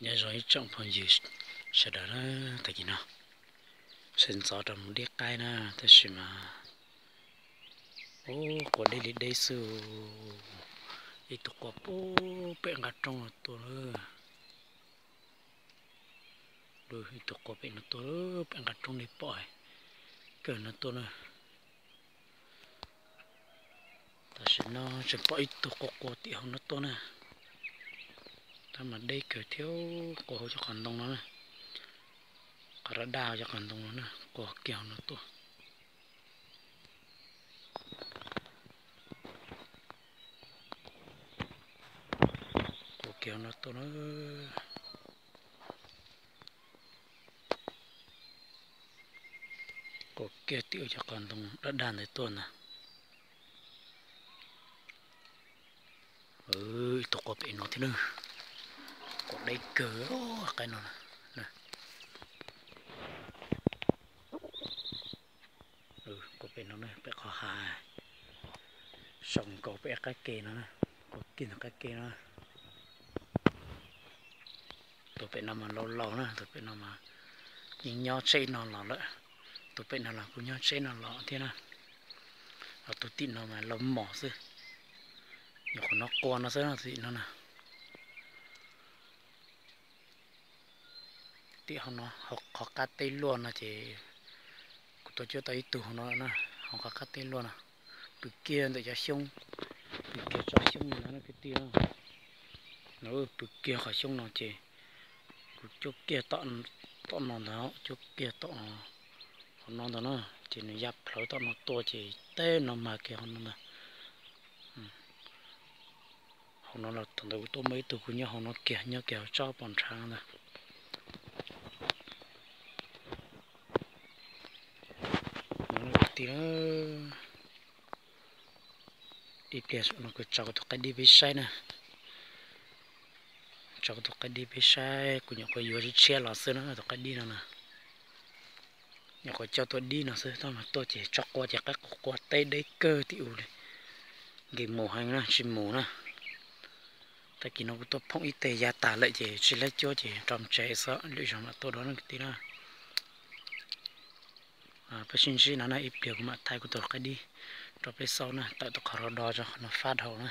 Nyob zoo ib tsoom phooj ywg sawv daws na, tag kis no sawv ntxov rau mus deb qaib na, tab sis mas ub, quas deb li deb xwb. Ib tug quas pem nqaj roob no tuaj lawm. Ib tug quas pem no tuaj, pem nqaj roob nej pom kawg no tuaj na. Tam sim no tseem pom ib tug quas quas tim hauv no tuaj na. Tab mas deb kawg thiab, quas hauv cov qhov ntoo no na. Qhov daj daj hauv cov qhov ntoo no na, quas kiag hauv no tuaj. Quas kiag hauv no tuaj na. Quas kiag tim hauv cov qhov ntoo daj daj ntawd tuaj ntag. Ib tug quas pem no thiab na. Quas deb kawg, qaib no. Quas pem no, pem qhov hav, sau nkaus pem qab ke no, quas kiag ntawm qab ke no. Tus pem no mas laus laus na, tus pem no mas yeej nyob tsheb no los lawm. Tus pem no los kuj nyob tsheb no los thiab na. Ho tus tim no mas laus mos xwb. Nyuam qhuav hnov quas no xwb no, tus tim no na. Tim hauv no, hauv qhov qab teb luaj no ces kuv tuaj cuab tau ib tug hauv no na, hauv qhov qab teb luaj no. Pw kiag ntawm cov xyoob, pw kiag tsob xyoob no na kwv tij na. No pw kiag qhov xyoob no ces kuv cuab kiag tom no ntag, cuab kiag tom hauv no ntag na. Ces nws ya plhawv tom no tuaj ces teb no mag kiag hauv no ntag. Hauv no los thaum ntawd kuv tuaj muaj ib tug kuj nyob hauv no kiag, nyob kiag hauv tsob pos ntshav ntag. Kwv tij, ib pliag no kuv tso kuv tus qaib dib peb saib na. Tso kuv tus qaib dib peb saib, kuv nyuam qhuav yuav tshiab tshiab los xwb na tus qaib dib no na. Nyuam qhuav coj tuaj dib no xwb, tab mas tuaj ces tso quas ces qaib quas quas teb deb kawg tim ub li. Nkees mus heev na, tsis mus na. Tag kis no kuv tuaj phoom ib teg ya tas lawm ces tsis laib cuab ces rau tsev xwb, lwm zaus mam tuaj dua na kwv tij na. Peb sib ntsib no na, ib pliag kuv mam thaij kuv tus qaib dib rau peb xauj na, tawm tus qhov do do tso qhov no fab dhau na.